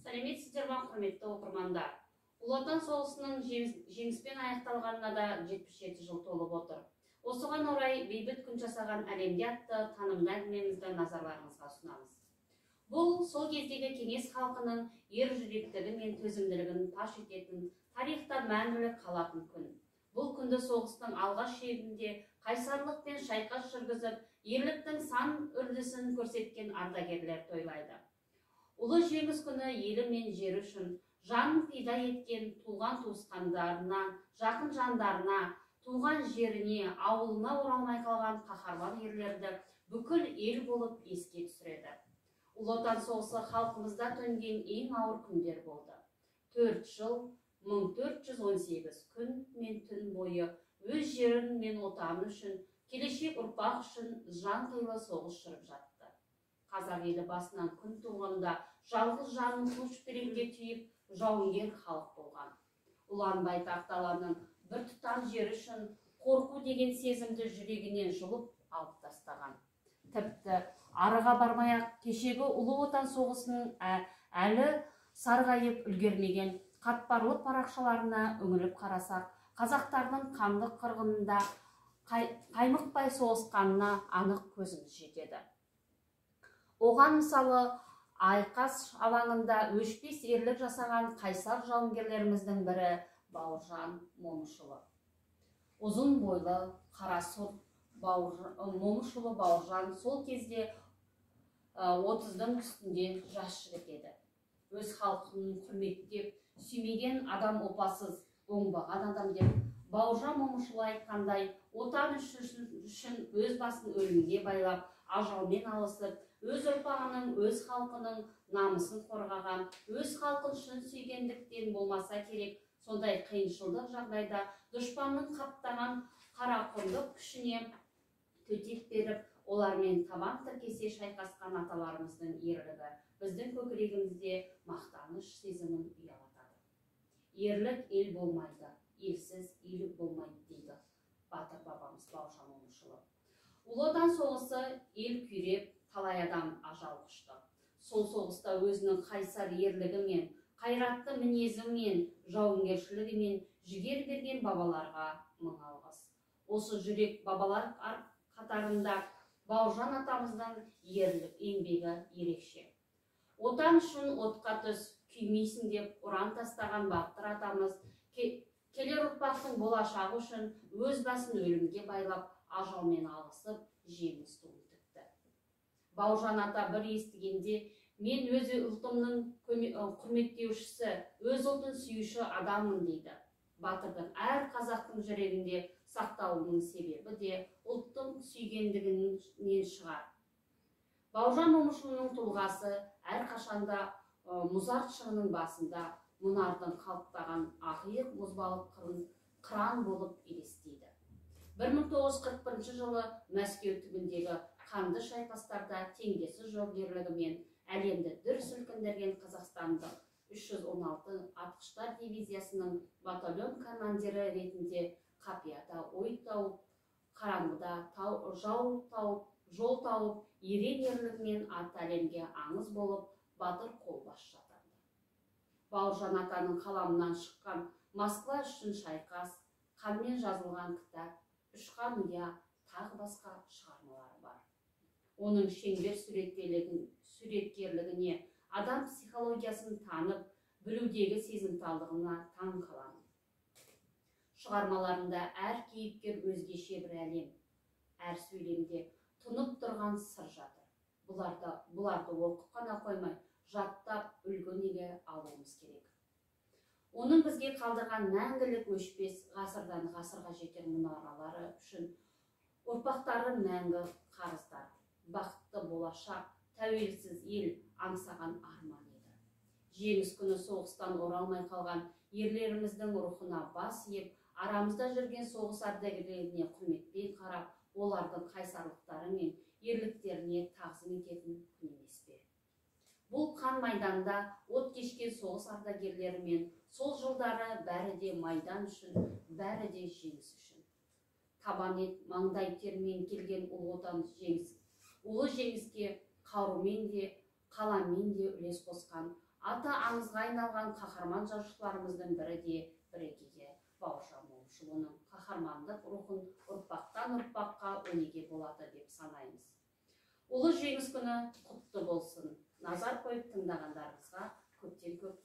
Сәлеметсіздер ма, құрметті оқырмандар! Ұлы Отан соғысының жеңіспен аяқталғанына да 77 жыл толып отыр. Осыған орай «Бейбіт күн жасаған әлемде» атты танымды әңгімемізді назарларыңызға ұсынамыз. Бұл сол кездегі кеңес халқының ер жүректігі мен төзімділігін паш ететін, тарихта мәңгілік қалатын күн. Бұл күнді соғыстың алғаш шебінде қайсарлықпен шайқас жүргізіп, ерліктің сан үрдісін көрсеткен ардагерлер тойлайды. Ұлы жеңіс күні елі мен жері үшін жанын пида еткен туған туысқандарына, жақын жандарына, туған жеріне, ауылына оралмай қалған қаһарман ерлерді бүкіл ел болып еске түсіреді. Ұлы Отан соғысы халқымызда төнген ең ауыр күндер болды. 4 жыл 1418 күн мен түн бойы өз жерін мен отаны үшін, келешек ұрпақ үшін жан қилы соғыс жүріп жатты. Қазақ елі басынан күн туғанда жалғыз жанын қыл шүберекке түйіп, жауынгер халық болған. Ұлан байтақ даланың бір тұтам жері үшін қорқу деген сезімді жүрегінен жұлып алып тастаған. Тіпті арыға бармай-ақ кешегі Ұлы Отан соғысының әлі сарғайып үлгермеген қатпарлы парақшаларына үңіліп қарасақ, қазақтардың қанды қырғынында қаймықпай соғысқанына анық көзіміз жетеді. Оған мысалы айқас алаңында өшпес ерлік жасаған қайсар жауынгерлеріміздің бірі Бауыржан Момышұлы. Ұзын бойлы, қара сұр Момышұлы Бауыржан сол кезде 30-дың үстінде жас жігіт еді. Өз халқын құрметтеп, сүймеген адам опасыз, оңбаған адам деп Бауыржан Момышұлы айтқандай, отан үшін өз басын өлімге байлап, ажалмен алысып, өз ұрпағының, өз халқының намысын қорғаған, өз халқын шын сүйгендіктен болмаса керек, сондай қиыншылдық жағдайда дұшпанның қаптаған қарақұмдық күшіне төтеп беріп, олармен табан тіркесе шайқасқан аталарымыздың ерлігі біздің көкірегімізде мақтаныш сезімін ұялатады. Ерлік ел болмайды, елсіз ел болмайды дейді батыр бабамыз Бауыржан Момышұлы. Ұлы Отан соғысы ел күйреп, талай адам ажал құшты. Сол соғыста өзінің қайсар ерлігімен, қайратты мінезімен, жауынгершілігімен жігер берген бабаларға мың алғыс. Осы жүрек бабалар қатарында Бауыржан атамыздың ерлік еңбегі ерекше. Отан үшін отқа түс, күймейсің деп ұран тастаған батыр атамыз келер ұрпақтың болашағы үшін өз басын өлімге байлап, ажалмен алысып, жеңіс туын тікті. Бауыржан ата бір естігенде, мен өз ұлтымның құрметтеушісі, өз ұлтын сүюші адаммын дейді. Батырдың әр қазақтың жүрегінде сақталуының себебі де ұлттың сүйгендігінен шығар. Бауыржан Момышұлының тұлғасы әрқашанда мұзарт шыңының басында мұнардың қалықтаған ақиық мұзбалық қыран болып елестейді. 1941 жылы Мәскеу түбіндегі қанды шайқастарда теңдесі жоқ ерлігімен әлемді дүр сілкіндірген қазақстандық 316 атқыштар дивизиясының батальон командирі ретінде қапияда ой тауып, қараңғыда жау тауып, жол тауып, ерен ерлігімен аты әлемге аңыз болып, батыр қолбасшы атанды. Бауыржан атаның қаламынан шыққан «Москва үшін шайқас», «Қанмен жазылған кітап», «Ұшқан ұя», тағы басқа шығармалары бар. Оның шеңбер суреткерлігіне, адам психологиясын танып, білудегі сезімталдығына таң қаламын. Шығармаларында әр кейіпкер өзгеше бір әлем, әр сөйлемде тұнып тұрған сыр жатыр. Бұларды оқып қана қоймай, жаттап үлгі өнеге алуымыз керек. Оның бізге қалдырған мәңгілік өшпес, ғасырдан ғасырға жетер мұнаралары үшін ұрпақтары мәңгі қарыздар. Бақытты болашақ, тәуелсіз ел аңсаған арман еді. Жеңіс күні соғыстан оралмай қалған ерлеріміздің рухына бас иіп, арамызда жүрген соғыс ардагерлеріне құрметпен қарап, олардың қайсарлықтары мен ерліктеріне тағзым ететін күн емес пе? Бұл қан майданда от кешкен соғыс ардагерлері мен сол жылдары бәрі де майдан үшін, бәрі де жеңіс үшін. Табан ет, маңдай термен келген Ұлы Отан жеңіс, ұлы жеңіске қарумен де, қаламмен де үлес қосқан Аты аңызға айналған қаһарман жазушыларымыздың бірі де бірегейі Бауыржан Момышұлының қаһармандық рухын ұрпақтан ұрпаққа өнеге болады деп санаймыз. Ұлы Жеңіс күні құтты болсын! Назар қойып тыңдағандарыңызға көптен көп